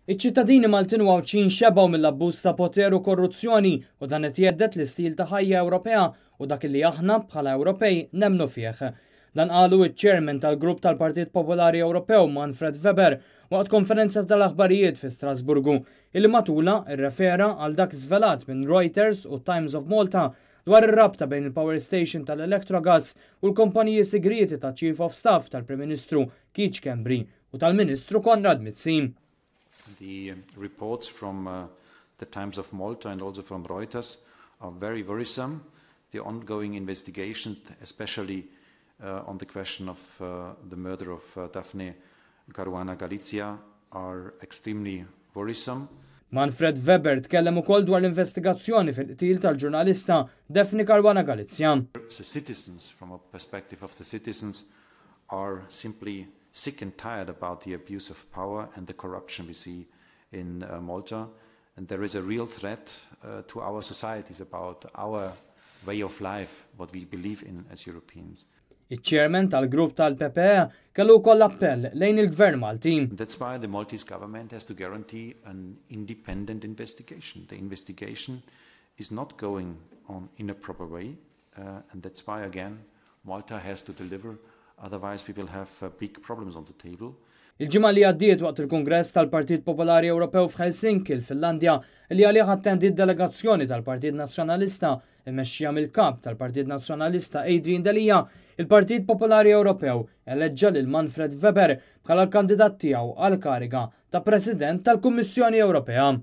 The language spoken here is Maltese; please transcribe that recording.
Iċ-ċittadini Maltin u Għawdxin xebgħu mill-abbuż ta' poter u korruzzjoni u dan qed jhedded l-istil ta' ħajja Ewropea u dak li aħna bħala Ewropej nemmnu fih. Dan qalu iċ-Chairman tal-Grupp tal-Partit Popolari Ewropew Manfred Weber waqt konferenza tal-aħbarijiet fi Strasburgu illi matulha rrefera għal dak żvelat minn Reuters u Times of Malta dwar ir-rabta bejn il-power station tal-Electrogas u l-kompaniji sigrieti ta' Chief of Staff tal-Prim Ministru Keith Schembri u tal-Ministru Konrad Mizzi. The reports from the Times of Malta and also from Reuters are very worrisome. The ongoing investigation, especially on the question of the murder of Daphne Caruana Galizia, are extremely worrisome. Manfred Weber tkellem ukoll dwar l-investigazzjoni fil-qtil tal-ġurnalista Daphne Caruana Galizia. The citizens, from a perspective of the citizens, are simply sick and tired about the abuse of power and the corruption we see in Malta. And there is a real threat to our societies about our way of life, what we believe in as Europeans. Iċ-chairman tal-grupp tal-PPE kellu wkoll appell lejn il-Gvern Malti. That's why the Maltese government has to guarantee an independent investigation. The investigation is not going on in a proper way, and that's why, again, Malta has to deliver. Otherwise, we will have big problems on the table. Il-ġimgħa li għaddiet, waqt il-Kungress tal-Partit Popolari Ewropew f'Helsinki, l-Finlandja, li għalih attendiet delegazzjoni tal-Partit Nazzjonalista immexxija mill-kap tal-Partit Nazzjonalista Adrian Delia, il-Partit Popolari Ewropew eleġġa lil Manfred Weber bħala l-kandidat tiegħu għal kariga ta' President tal-Kummissjoni Ewropea.